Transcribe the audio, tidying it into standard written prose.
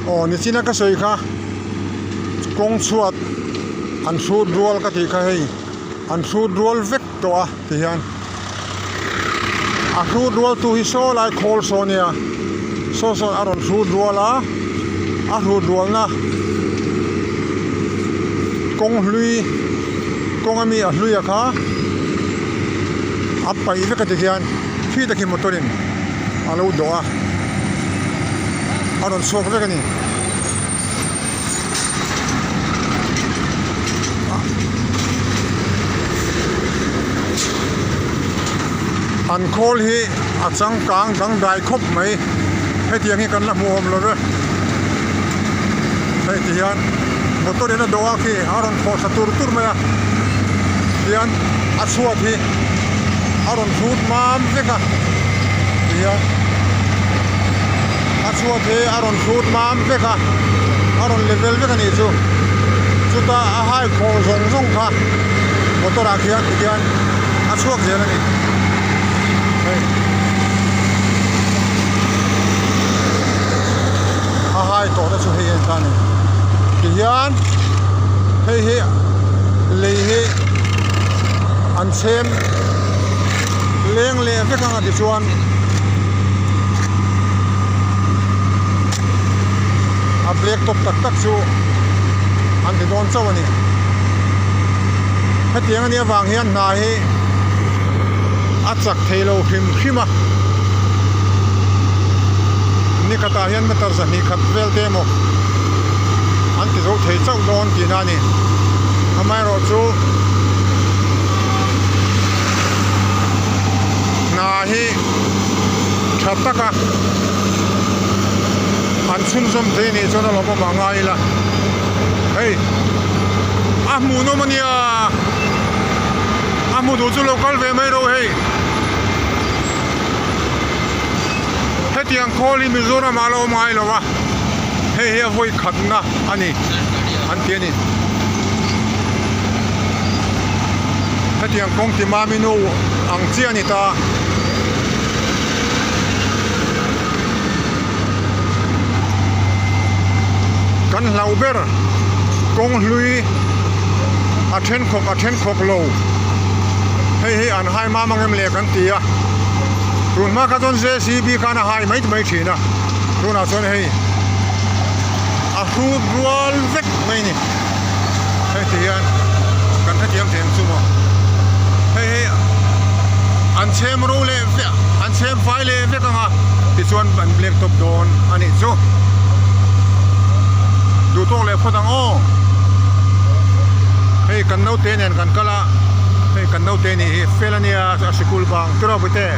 Aw nichina ka sawi kha kawng chhuat an hrut rual ka tih kha hei an hrut rual vek tawh a ti hian a hrut rual tu hi saw lai khawl saw a nia saw sawn a rawn hrut rual a a hrut rual na kawng hlui kawng ami a hlui a kha a paih vek a ti hian khi takhi motor in a lo dawh a a rawn chhuak vek a ni. An khawl hi a changkang dangdai khawp mai hetiang hi kan la hmuh awm lo ve hei ti hian motor in a dawh a khi a rawn khawh thla tur tur mai a tihian a chhuat hi a rawn hrut mam vek a tihian a chhuat hi a rawn hrut mam vek a a rawn level vek a nih chu chuta a hai khawh zawng zawng kha motor ah khian tikhian a chhuak zel a ni hei a hai tawh na chu hei a ni ta a ni tihian hei hi lei hi an chhem leng leh vek ang a tichuan. A black top tak tak chu an ti dawn chauh a ni. Hetiang anih avang hian hna hi a chak thei lo hrim hrim a. Ni khatah hian meter 200 khat vel te emaw an ti zo thei chauh dawn tihna a ni. Amaherawhchu hna hi tha taka an chhunzawm thei anih chuan a lawmawm a ngai ila hei a hmuhnawm ania a hmu duh chu lo kal ve mai rawh hei hetiang khawl hi Mizoram ah a la awm ngai lo a hei hi a vawi khatna a ni an ti a ni. Hetiang kawng ti mami nu ang chiah a ni ta. Kan hlauh ber kawng hlui a then khawk a then khawk lo hei hi an hai mam ang em le kan ti a tun hma kha chuan JCB khan a hai mai mai thin a tunah chuan hei a hrut rual vek mai a ni. Hei ti hian kan hrethiam thei ang chu maw hei hi an chhem ro leh vek an chhem fai leh vek ang a tichuan an black top dawn a nih chu duh tawk leh phawt ang aw hei kan naute nen kan kal a hei kan naute nih hi fel a nia a sikul bang tiraw puite.